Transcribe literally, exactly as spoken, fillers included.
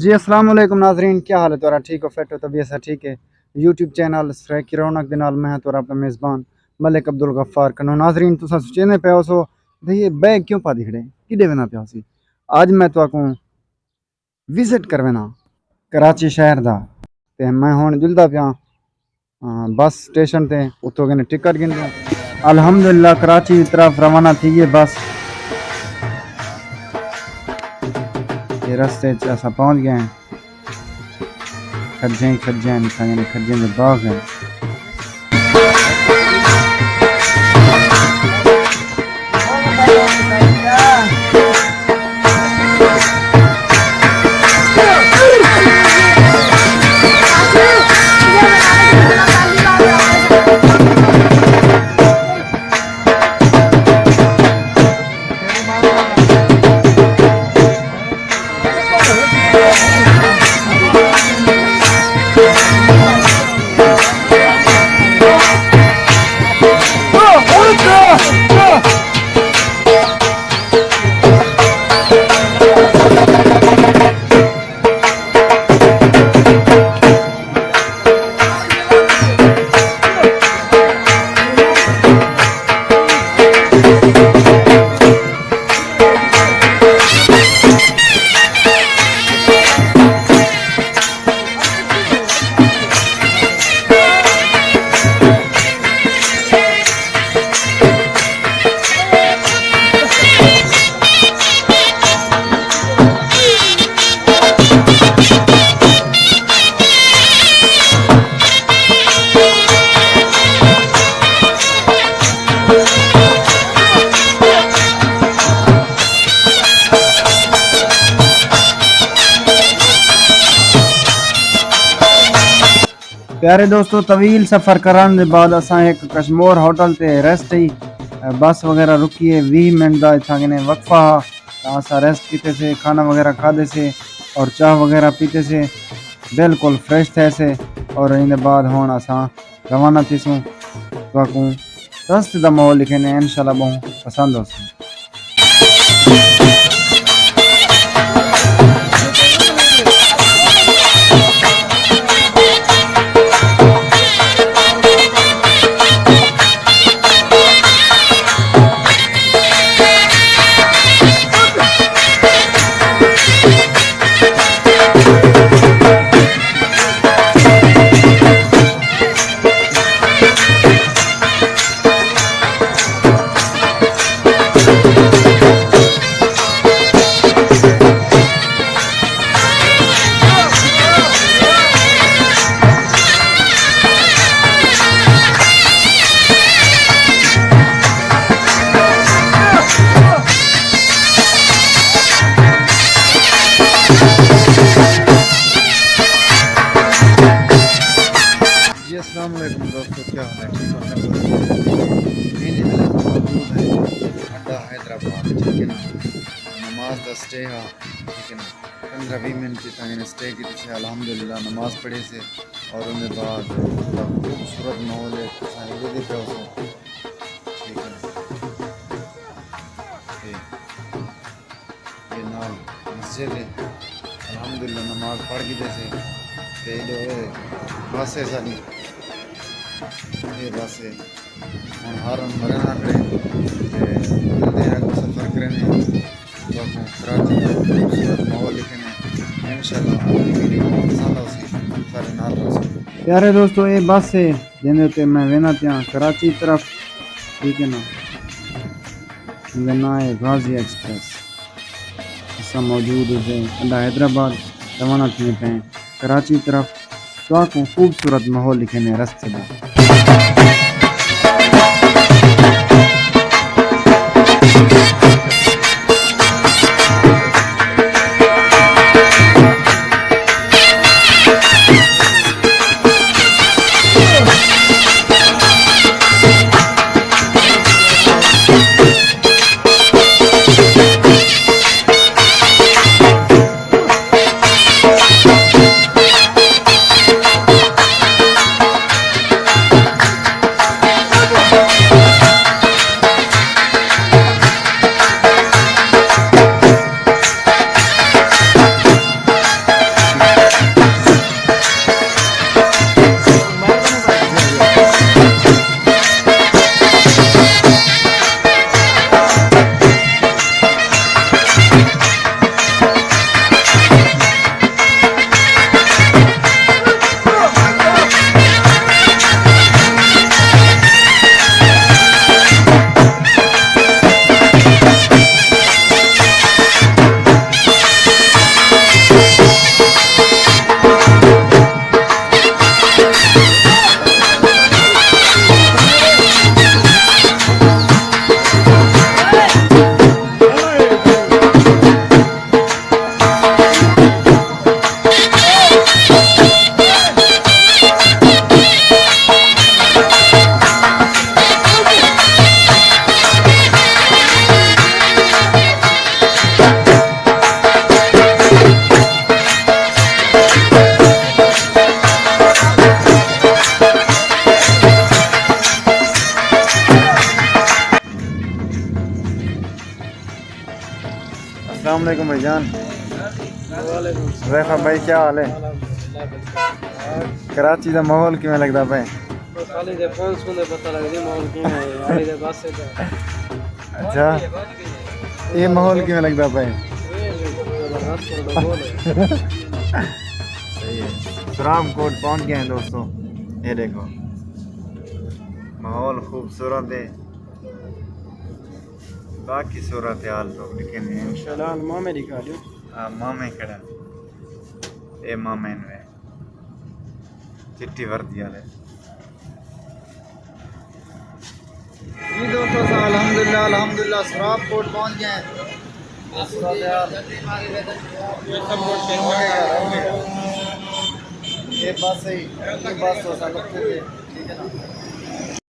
جی السلام علیکم ناظرین، کیا حال ہے تہاݙا؟ ٹھیک ہو، فٹ ہو، طبیعت ہے ٹھیک ہے؟ یوٹیوب چینل سرائیکی رونق دے نال میں ہاں تہاݙا اپݨا میزبان ملک عبدالغفار کنوں۔ ناظرین، تساں سوچیندے پئے ہوسو بھئی یہ بیگ کیوں پادھی کھڑے، کݙے ویندا پیا ہوسی؟ اڄ میں تہاکوں وزٹ کروینداں کراچی شہر دا۔ تے میں ہݨ جلدا پیاں، آ، بس اسٹیشن تے، اتھوں کنے ٹکٹ گھندوں۔ الحمدللہ کراچی دی طرف روانہ تھی ڳئے بس۔ تے رستے اچ اساں پہنچ ڳئے ہیں۔ کھجیں ہی کھجیں ہن، اتھاں کنے کھجیں دے باغ ہن۔ پیارے دوستو، طویل سفر کرݨ دے بعد اساں ہک کشمور ہوٹل تے ریسٹ ہئی، بس وغیرہ رکی ہے، ویہہ منٹ دا اتھاں کنے وقفہ ہا، تاں اساں ریسٹ کیتے سے، کھانا وغیرہ کھادے سے اور چاہ وغیرہ پیتے سے، بالکل فریش تھئے سے۔ اور ایندے بعد ہݨ اساں روانہ تھیسوں۔ تہاکوں رستے دا ماحول ݙکھیندے ہیں، انشاءاللہ ٻہوں پسند ہوسی۔ جی السلام علیکم دوستو، کیا حال ہے؟ ٹھیک ہو؟ سب ٹھیک ہے؟ جی، جی، بالکل موجود ہے اڈا حیدرآباد، ٹھیک ہے نا؟ نماز دا سٹے ہا، ٹھیک ہے نا؟ پندرہ ویہہ منٹ اتھاں کنے سٹے کیتے سے، الحمدللہ نماز پڑھے سے، اور ان دے بعد خوبصورت ماحول ہے، تساں ویندے پئے ہوسو، ٹھیک ہے نا؟ تے اے نال مسجد ہے، الحمدللہ نماز پڑھ گھدے سے۔ تے ایݙو اے بس ہے ساݙی، اے بس ہے۔ ہݨ ہارن مرن آ کھڑے تے ملدے ہیں، اڳوں سفر کریندے ہیں۔ تہاکوں کراچی دا خوبصورت ماحول ݙکھیندے ہیں۔ انشاءاللہ اڳلی ویڈیو پسند آسی، ساݙے نال رہسو۔ پیارے دوستو، اے بس ہے جیندے اتے میں ویندا پیاں کراچی طرف، ٹھیک ہے نا؟ ایندا ناں ہے غازی ایکسپریس۔ اساں موجود ہسے اڈا حیدرآباد، روانہ تھیندے پئے ہیں کراچی طرف۔ تہاکوں خوبصورت ماحول ݙکھیندے ہیں رستے دا۔ علیکم بھائی جان۔ وعلیکم السلام۔ ریفا بھائی، کیا حال ہے؟ الحمدللہ، بالکل۔ کراچی دا ماحول کیویں لڳدا پئے؟ بس حالی دے پانچ سو دے پتہ لڳدے ماحول کیویں ہے، حالی دے بس ہے۔ اچھا، یہ ماحول کیویں لڳدا پئے؟ یہ زبردست ماحول ہے۔ صحیح ہے۔ سراب کوٹ پہنچ گئے ہیں دوستو، یہ دیکھو ماحول خوبصورت ہے۔ باقی صورتحال تو ݙکھیندے ہیں۔ فی الحال مامے ݙکھا ݙیو۔ ہاں، مامے کھڑے۔ اے مامے نے چٹی وردی والے۔ جی دوستو، الحمدللہ، الحمدللہ، سراب کوٹ پہنچ گئے ہیں۔ صورتحال۔ یہ بس ہے، یہ بس ہو سکتا ہے، ٹھیک ہے نا؟